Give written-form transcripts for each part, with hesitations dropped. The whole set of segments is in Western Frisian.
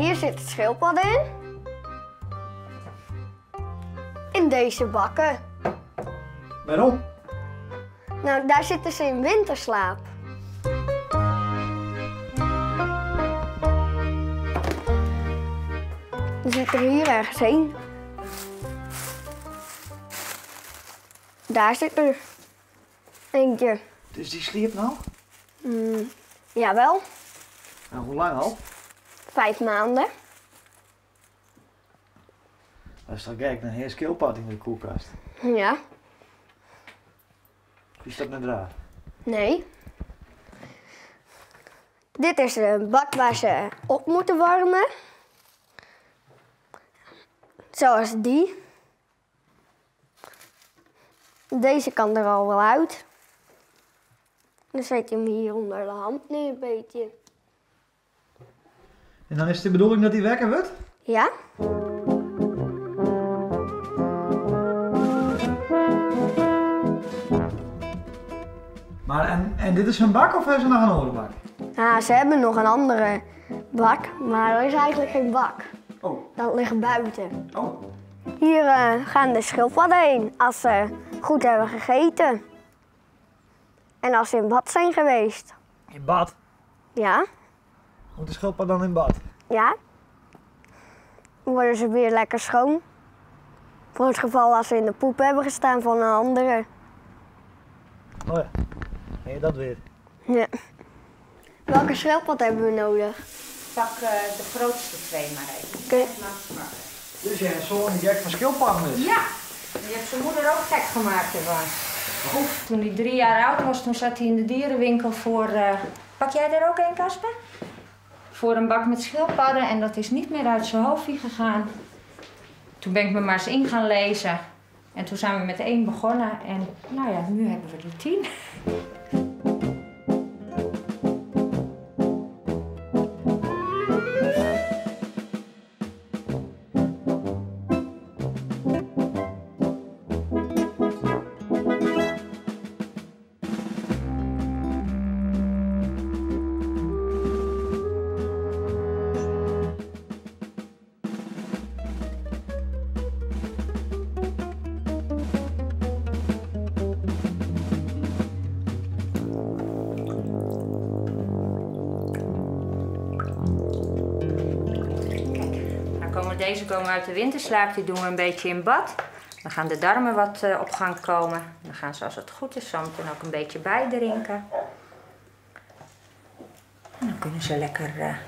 Hier zit het schildpad in. In deze bakken. Waarom? Nou, daar zitten ze in winterslaap. Er zit er hier ergens een. Daar zit er eentje. Dus die sliept nou? Jawel. Nou, hoe lang al? 5 maanden. Dat is toch gek, dan heerst schildpad in de koelkast. Ja. Is dat net raar? Nee. Dit is de bak waar ze op moeten warmen. Zoals die. Deze kan er al wel uit. Dan zet je hem hier onder de hand neer een beetje. En dan is het de bedoeling dat hij wekker wordt? Ja. Maar en dit is hun bak of hebben ze nog een andere bak? Nou, ze hebben nog een andere bak, maar er is eigenlijk geen bak. Oh. Dat ligt buiten. Oh. Hier gaan de schildpadden heen als ze goed hebben gegeten. En als ze in bad zijn geweest. In bad? Ja. Moet de schildpad dan in bad? Ja. Dan worden ze weer lekker schoon. Voor het geval als ze in de poep hebben gestaan van een andere. Oh ja, en je dat weer? Ja. Welke schildpad hebben we nodig? Pak de grootste 2 maar even. Oké. Dus jij hebt zo'n gek van schildpadden is? Ja, die heeft zijn moeder ook gek gemaakt ervan. Oh. Toen hij 3 jaar oud was, toen zat hij in de dierenwinkel voor... Pak jij er ook een, Kasper? Voor een bak met schildpadden en dat is niet meer uit zijn hoofdje gegaan. Toen ben ik me maar eens in gaan lezen. En toen zijn we met 1 begonnen en nou ja, nu hebben we er 10. Deze komen uit de winterslaap, die doen we een beetje in bad. Dan gaan de darmen wat op gang komen. Dan gaan ze, als het goed is, zo meteen ook een beetje bijdrinken. En dan kunnen ze lekker...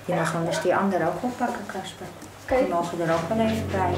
Je mag anders die andere ook oppakken, Kasper. Okay. Die mogen er ook wel even bij.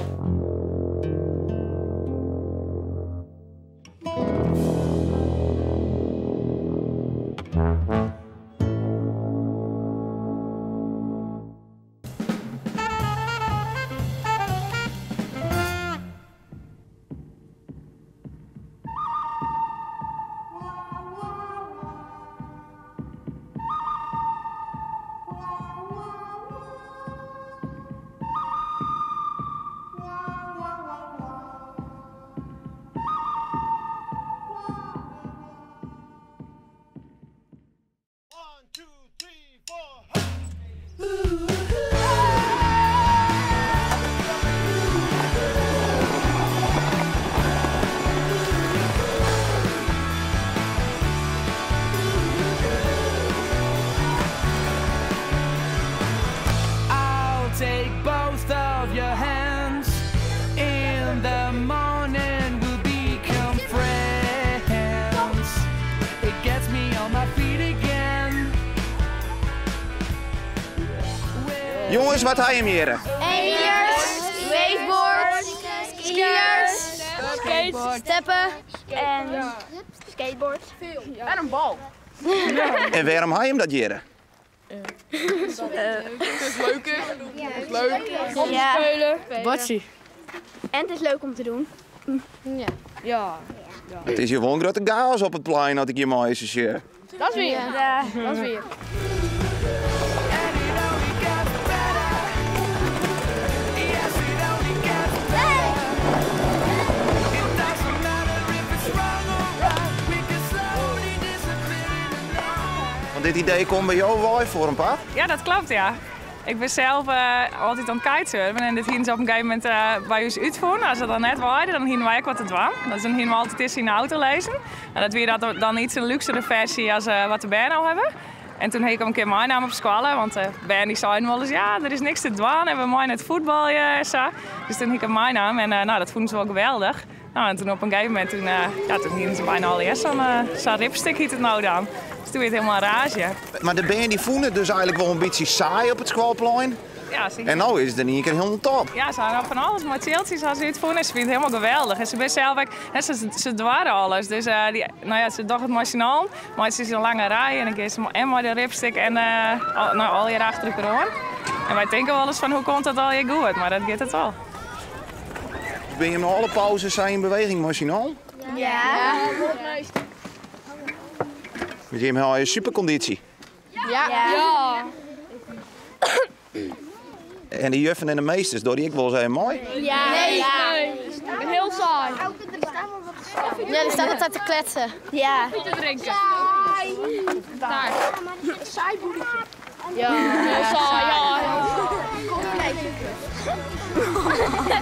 Take both of your hands. In the morning we'll become friends. It gets me on my feet again. Jongens, wat ga je meren? Eenders, wakeboard, skiers, skate, steppen en skateboard. En een bal. En waarom ga je hem dat jeren? Het is leuk, het is leuk om te spelen. Batsie. En het is leuk om te doen. Ja. Ja. Het is hier gewoon een grote chaos op het plein, had ik je mooi eens. Dat is weer. Ja. Dat is weer. Want dit idee komt bij jou wel voor een paar? Ja, dat klopt, ja. Ik bin sels altyd oan it kitesurfen en dit hiene se op in gegeven momint by ús útfûn. As it dan net waaide, dan hiene wy ek wat te dwaan. Dus dan hiene we altyd dizze yn de auto lizzen. En dat wie dat dan iets in lúksere ferzje as wat de bern al hawwe. En toen ha ik him in kear meinaam op skoalle, want de bern dy seiden wolris, ja, der is niks te dwaan en we meie net fuotbalje en sa. Dus toen ha ik him meinaam en nou, dat fûnen se wol geweldich. Nou, en toen op in gegeven momint, toen, ja, toen hiene se byna allegear sa'n sa'n ripstick hyt it no dan. Dus toen wie it hielendal in raazje. Mar de bern dy fûnen it dus eigenlik wol in bytsje saai op it skoalplein. Ja, se En no is it in ien kear hielendal top. Ja, se hawwe fan alles mei tsjiltsjes ha se útfûn en se fine it hielendal geweldich. En se binne sels ek, hè, se, se doare alles. Dus dy, no ja, se dogge it mei syn allen. Meitsje se in lange rij en dan gean se en mei de ripstick en no, allegear achter elkoar oan. En wy tinke wolris fan hoe komt dat allegear goed, mar dat giet it wol. Binne jim no alle pauzes sa yn beweging mei syn allen? Ja. Want jim hawwe superkondysje. Ja. Ja. En de juffen en de meesters, dogge dy ek wolris even mei? Ja. Nee. Ik ben heel saai. Ja, die staan altijd te kletsen. Ja. Koffie te drinken. Saai. Daar. Saai boertje. Ja, heel saai. Ja.